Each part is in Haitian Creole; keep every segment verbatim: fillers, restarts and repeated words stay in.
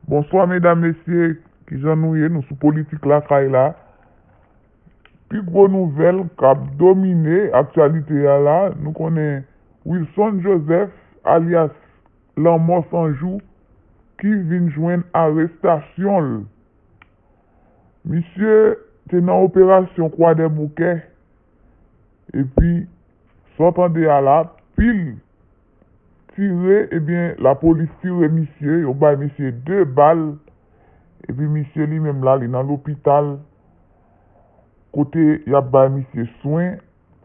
Bonswa medam, mesye, kijan nou ye? Nou sou Politik Lakay la. Pi gwo nouvèl k ap domine aktyalite a la, nou konnen Wilson Joseph, alyas Lanmò San Jou, ki vin jwenn arestasyon l. Misye te nan operasyon Kwadèboukè, epi sa w tande a la, pil tire, ebyen, lapolis tire misye, yo bay misye de bal, epi misye li menm la, li nan lopital, kote y ap bay misye swen,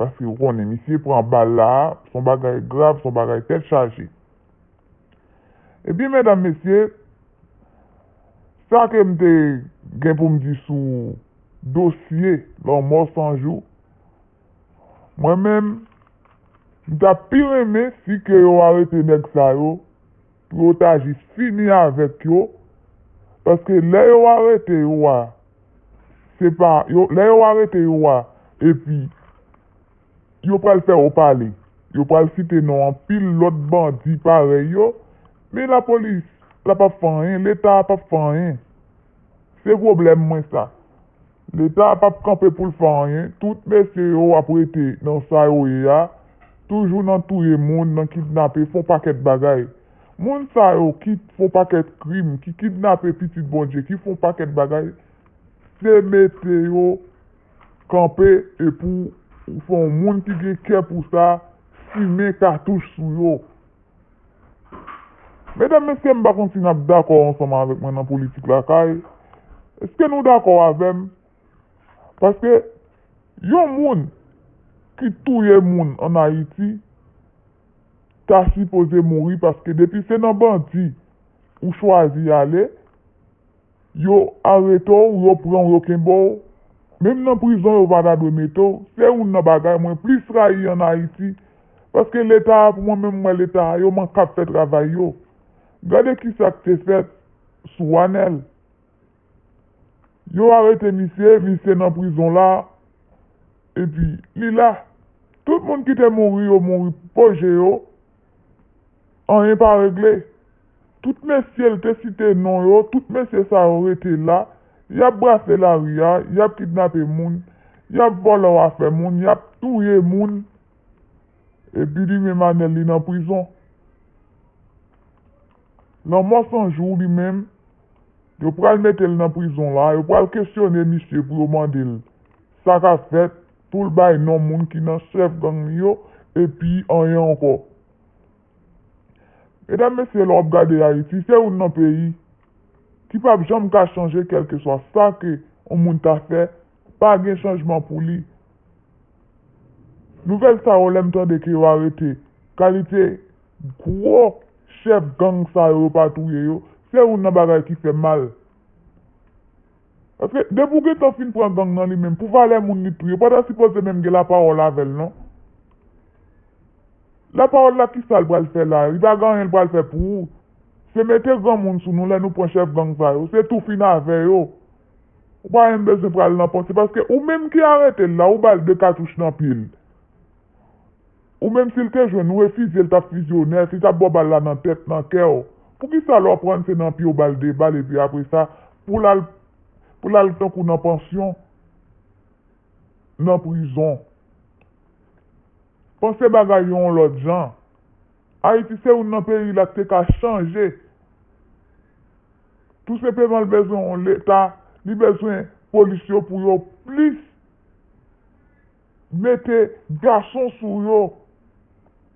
paske w konnen, misye pran bal la, se yon bagay grav, se yon bagay tèt chaje. Ebyen, medam, mesye, sa ke m te gen pou m di sou dosye Lanmò San Jou, mwen menm, m ta pi renmen si ke yo arete nèg sa yo, pou yo ta jis fini avèk yo, paske lè yo arete yo a, se pa, yo, lè yo arete yo a, epi yo pral fè yo pale. Yo pral site non anpil lòt bandi parèy yo, men lapolis la p ap fè anyen, Leta a p ap fè anyen. Se pwoblèm mwen sa. Leta a p ap kanpe pou l fè anyen. Tout mesye yo ap rete nan sa yo ye a, toujou nan touye moun, nan kidnape, fè yon pakèt bagay. Moun sa yo ki fè yon pakèt krim, ki kidnape pitit Bondye, ki fè yon pakèt bagay, se mete yo kanpe, e pou ou fè yon moun ki gen kè pou sa, simen katouch sou yo. Medam, mesye, m pa konn si n ap dakò ansanm avèk mwen nan Politik Lakay. Èske nou dakò avè m? Paske yon moun ki touye moun ann Ayiti ta sipoze mouri, paske depi se nan bandi ou chwazi ale, yo arete w, yo pran w, yo kenbe w. Menm nan prizon yo pa ta dwe mete w. Se youn nan bagay mwen plis rayi ann Ayiti. Paske Leta a, pou mwen menm, m wè Leta a, yo manke ap fè travay yo. Gade kisa k te fèt sou Anèl. Yo arete misye, misye nan prizon la, epi li la. Tout moun ki te mouri, yo mouri poje yo, anyen pa regle. Tout mesye l te site non yo, tout mesye sa yo rete la, y ap brase lari a, y ap kidnape moun, y ap vòlò afè moun, y ap touye moun, epi li menm Anèl li nan prizon. Lanmò San Jou li menm, yo pral mete l nan prizon la, yo pral kesyone misye pou yo mande l sa k ap fèt, pou l bay non moun ki nan chèf gang li yo, epi anyen ankò. Medam, mesye, lè w ap gade Ayiti, se youn nan peyi ki p ap janm ka chanje, kèlkeswa sa ke yon moun ta fè, pa gen chanjman pou li. Nouvèl sa yo, lè m tande ke yo arete kalite gwo chèf gang sa yo, yo pa touye yo, se youn nan bagay ki fè m mal. Paske depi w gentan fin pran gang nan li menm, pou valè moun li touye, pa ta sipoze menm gen lapawòl avè l non. Lapawòl la, kisa l pral fè la? Li pa gen anyen l pral fè pou ou. Se mete granmoun sou nou lè nou pran chèf gang sa yo. Se tou fin avè yo. Ou pa menm bezwen pral nan panse, paske ou menm ki arete l la, ou ba l de katouch nan pye l. Ou menm si l te jwenn ou, e fizye l t ap fizye w nèt, li t ap ba w bal la nan tèt, nan kè w. Poukisa lè w pran l se nan pye w ba l de bal, epi apre sa, pou l al, pou l al tankou nan pansyon, nan prizon? Panse bagay yo yon lòt jan. Ayiti se youn nan peyi la ki te ka chanje. Tou senpleman, l bezwen yon Leta, li bezwen polis yo pou yo plis mete gason sou yo.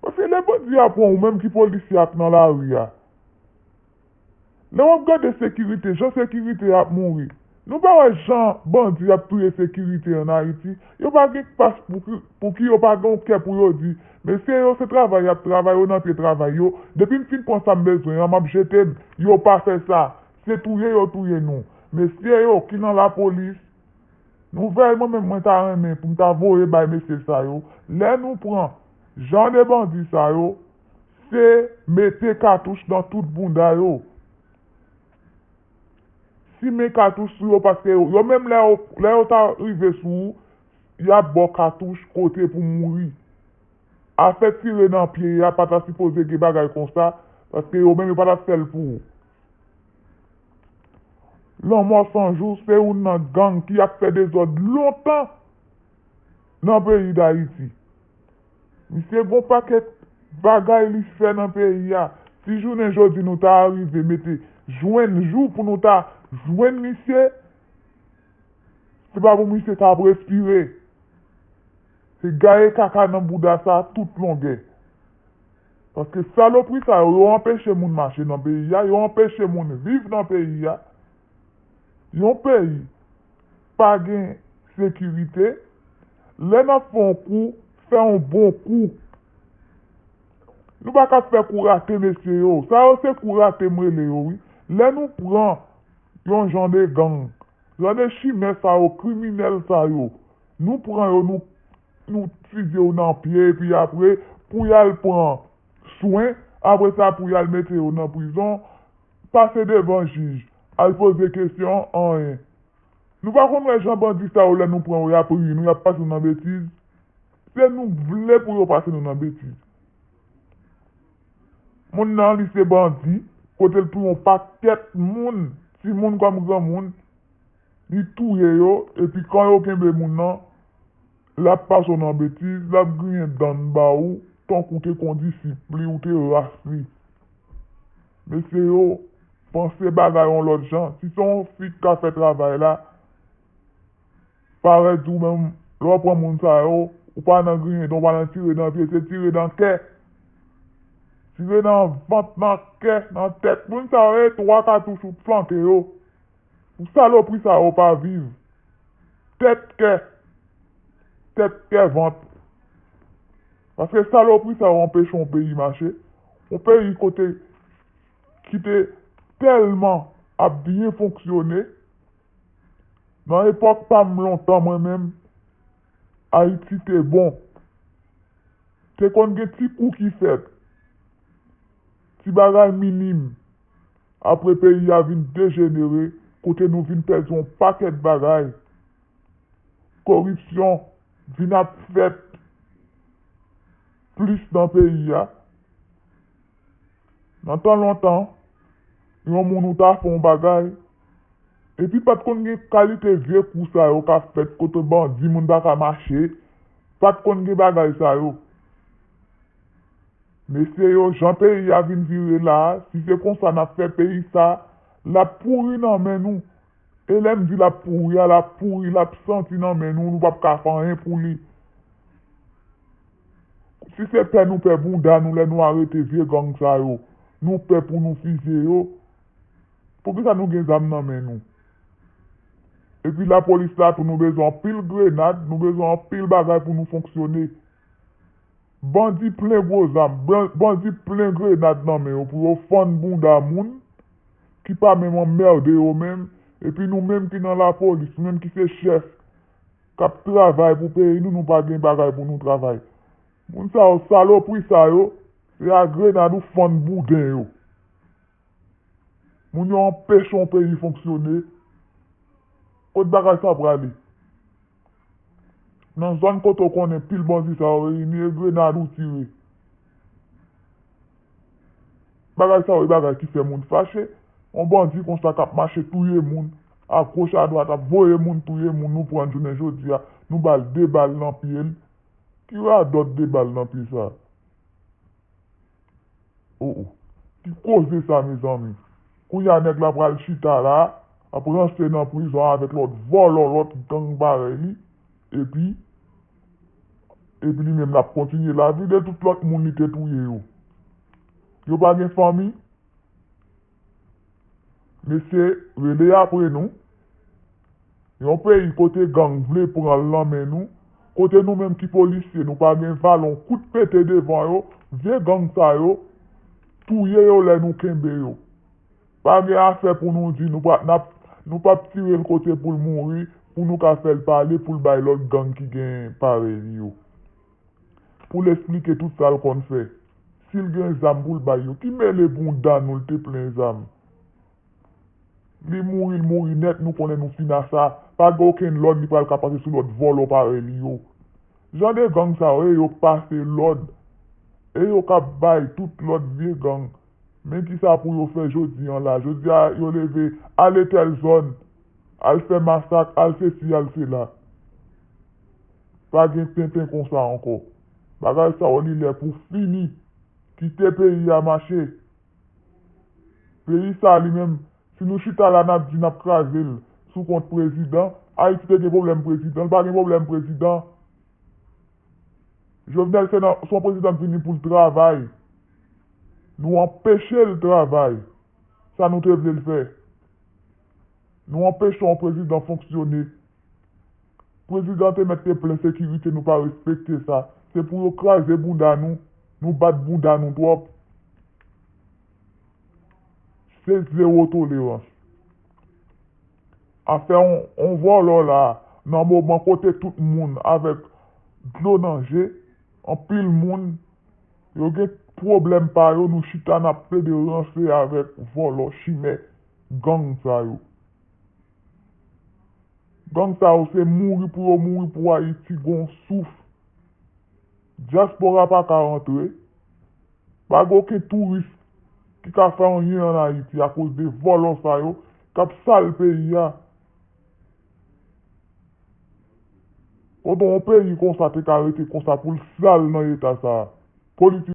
Paske lè bandi a pran ou menm ki polisye ak nan lari a, lè w ap gade sekirite, jan sekirite ap mouri, nou pa wè jan bandi ap touye sekirite ann Ayiti? Yo pa gen kpas pou ki, pou ki yo pa gen yon kè pou yo di, mesye yo se travay y ap travay, yo nan pye travay yo, depi m fin pran sa m bezwen an, m ap jete m. Yo pa fè sa. Se touye yo touye nou. Mesye yo ki nan lapolis, nouvèl mwen menm mwen ta renmen pou m ta voye bay mesye sa yo, lè nou pran jan de bandi sa yo, se mete katouch nan tout bounda yo. Simen katouch sou yo, paske yo, yo menm lè yo, lè yo ta rive sou ou, y ap ba w katouch kote pou mouri. Afè tire nan pye a pa ta sipoze gen bagay konsa, paske yo menm yo pa t ap fè l pou ou. Lanmò San Jou se youn nan gang ki ap fè dezòd lontan nan peyi Dayiti. Misye gon pakèt bagay li fè nan peyi a. Si jounen jodi nou ta arive mete jwenn jou pou nou ta jwenn misye, se pa pou misye ta ap respire. Se gaye kaka nan bouda sa tout longè. Paske salopri sa yo, yo anpeche moun mache nan peyi a, yo anpeche moun viv nan peyi a. Yon peyi pa gen sekirite, lè n ap fè yon kou, fè yon bon kou. Nou pa ka fè kou rate, mesye yo. Sa yo se kou rate m rele yo, wi. Lè nou pran yon jan de gang, jan de chimè sa yo, kriminèl sa yo, nou pran yo, nou, nou fizye yo nan pye, epi apre, pou y al pran swen, apre sa, pou y al mete yo nan prizon, pase devan jij, al poze kesyon, anyen. Nou pa konn wè jan bandi sa yo, lè nou pran yo, y ap ri nou, y ap pase nou nan betiz. Se nou vle pou yo pase nou nan betiz. Moun nan, li se bandi, kote l touye yon pakèt moun, timoun kòm granmoun, li touye yo, epi kan yo kenbe moun nan, l ap pase w nan betiz, l ap griyen dan l ba ou, tankou w te kon disip li, ou te ras li. Mesye yo, panse bagay yon lòt jan. Si se yon fi k ka fè travay la, parèt ou menm, lè w pran moun sa yo, ou pa nan griyen dan, ou pa nan tire nan pye, se tire nan kè. Tire nan vant, nan kè, nan tèt. Moun sa yo, e twa katouch ou flanke yo. Pou salopri sa yo pa viv. Tèt kè. Tèt kè vant. Paske salopri sa yo anpeche yon peyi mache. Yon peyi kote ki te tèlman ap byen fonksyone. Nan epòk pa m lontan mwen menm, Ayiti te bon. Te konn gen ti kou ki fèt. Ti bagay minim. Apre peyi a vin dejenere, kote nou vin pèdi yon pakèt bagay. Koripsyon vin ap fèt plis nan peyi a. Nan tan lontan, yon moun ou ta fè yon bagay, epi pa t konn gen kalite vye kou sa yo k ap fèt kote bandi moun pa ka mache, pa t konn gen bagay sa yo. Mesye yo, jan peyi a vin vire la a, si se konsa n ap fè peyi sa, l ap pouri nan men nou. E lè m di l ap pouri a, l ap pouri, l ap santi nan men nou, nou p ap ka fè anyen pou li. Si se pè nou pè bounda nou lè nou arete vye gang sa yo, nou pè pou nou fizye yo, poukisa nou gen zam nan men nou? Epi lapolis la tou, nou bezwen anpil grenad, nou bezwen anpil bagay pou nou fonksyone. Bandi plen gwo zam, ban- bandi plen grenad nan men yo pou yo fann bounda moun ki pa menm anmède yo menm, epi nou menm ki nan lapolis, nou menm ki se chèf, k ap travay pou peyi nou, nou pa gen bagay pou nou travay. Moun sa yo, salopri sa yo, se a grenad ou fann bouden yo. Moun yo anpeche yon peyi fonksyone. Kot bagay sa prale? Nan zòn kote w konnen pil bandi sa yo reyini, e grenad ou tire. Bagay sa yo e bagay ki fè moun fache. Yon bandi konsa k ap mache touye moun, agoch adwat, ap voye moun touye moun, nou pran l jounen jodi a, nou ba l de bal nan pye l. Ki radòt de bal nan pye sa? Oh, oh. Ki koze sa, mezanmi? Kounye a, nèg la pral chita la, ap ranse nan prizon avèk lòt vòlò, lòt gang parèy li, epi, epi li menm l ap kontinye lavi de tout lòt moun li te touye yo. Yo pa gen fanmi? Mesye, rele apre nou. Yon peyi kote gang vle pran l nan men nou, kote nou menm ki polisye, nou pa gen valè yon kout pete devan yo, vye gang sa yo, touye yo lè nou kenbe yo. Pa gen afè pou nou di nou pa, n ap, nou p ap tire l kote pou l mouri, pou nou ka fè l pale, pou l bay lòt gang ki gen parèy li yo. Pou l esplike tout sa l konn fè. Si l gen zam pou l bay yo, ki mele bounda nou l te plen zam? Li mouri, l mouri nèt, nou konnen nou fin a sa. Pa gen okenn lòd li pral ka pase sou lòt vòlò parèy li yo. Jan de gang sa yo, e yo k pase lòd. E yo k ap bay tout lòd vye gang. Men kisa pou yo fè jodi an la. Jodi a, yo leve, ale tèl zòn, al fè masak, al sesi, al sela. Pa gen tenten konsa ankò. Bagay sa yo li lè pou fini. Kite peyi a mache. Peyi sa li menm, si nou chita la n ap di n ap kraze l sou kont prezidan, Ayiti te gen pwoblèm prezidan, l pa gen pwoblèm prezidan. Jovenel se nan, se yon prezidan k vini pou l travay. Nou anpeche l travay. Sa nou te vle l fè. Nou anpeche yon prezidan fonksyone. Prezidan te mèt te plen sekirite, nou pa respekte sa. Se pou yo kraze bounda nou, nou bat bounda nou twòp. Se zewo tolerans. Afè on, on vòlò la, nan moman kote tout moun avèk dlo nan je, anpil moun, yo gen pwoblèm pa yo, nou chita n ap plede ranse avèk vòlò chimè gang sa yo. Gang sa yo se mouri pou yo mouri pou Ayiti gon souf. Dyaspora pa ka rantre. Pa gen okenn touris ki ka fè anyen ann Ayiti akoz de vòlò sa yo k ap sal peyi a. Kote yon peyi konsa te ka rete konsa pou l sal nan eta sa a? Politik